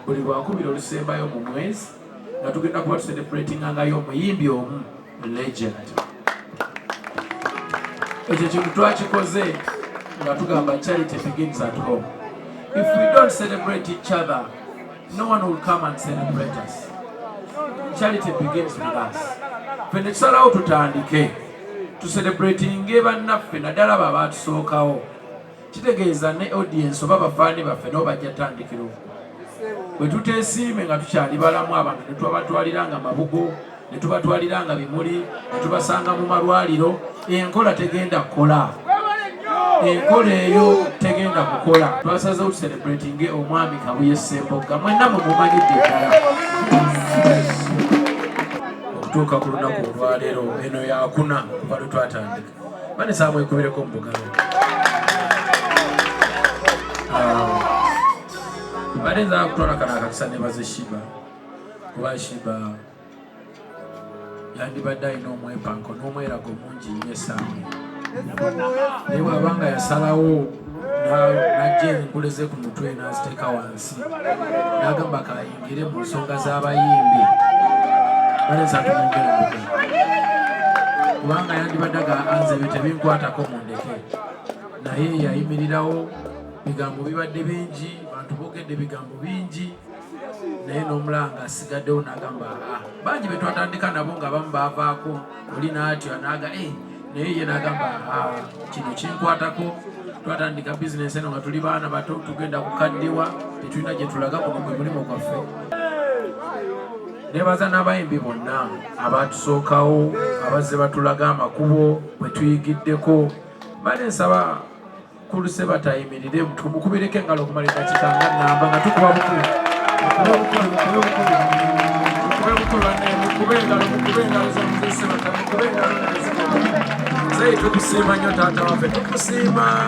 Buli lwakubiri olusembayo mu mwezi nga tugenda kuba tucelebratingangayo omuyimbi omu legend. Ekyo kintu twakikoze nga tugamba charity begins at home. If we don't celebrate each other, no one will come and celebrate us. Charity begins with us. Ffe ne tusalawo tutandike tucelebratinge bannaffe, naddala abo abatusookawo. Kitegeeza ne audience oba bafaani baffe nabo bajja tandikira okwo. Bwe tuteesiime nga tukyali balamu, abantu ne tubabatwalira nga mabugo, ne tubatwalira nga bimuli, ne tubasanga mu malwaliro, enkola tegenda kukola, enkola eyo tegenda kukola. Twasazeho tucelebratinge omwami Kabuye Ssembogga, mwenna mwe mumanyidde ddala. Okutuuka ku lunaku olwaleero, eno yakuna kuva lwe twatandika. Bane saamwekubireko mu bugalo. Mbadde nzala kutwala kano akakisa nebaze Sheebah, kuba Sheebah yandibadde alina omwepanko n'omwerago mungi nnyo essaawa, naye bw'abanga yasalawo n'ajja enkule ze ku mutwe n'aziteeka wansi n'agamba kayingire mu nsonga z'abayimbi, balenza tumwongere mugalo, kubanga yandibadde aga anze ebyo tebinkwatako, mundeke. Naye yayimirirawo. Bigambo bibadde bingi, bantu boogedde ebigambo bingi, naye n'omulanga asigaddewo n'agamba, "Ah, bangi be twatandika nabo nga bamu baavaako oli n'atyo n'aga eh," naye ye n'agamba, "Ah, kino kinkwatako. Twatandika bizinensi eno nga tuli baana bato, tugenda kukaddiwa, tetulina gye tulaga, guno gwe mulimu gwaffe." Nebaza n'abayimbi bonna abatusookawo, abazze batulaga amakubo bwe tuyigiddeko. Bale nsaba kuluse batayimirire, tumukubireko engalo okumala eddakiika nga namba nga tukuba bukubi. Mukube bukubi, mukube bukubi, mukube bukubi. Bannaye, mukube engalo, mukube engalo za Mzee Sebata, mukube engalo. Mzee, tukusiima nnyo, taata waffe, tukusiima.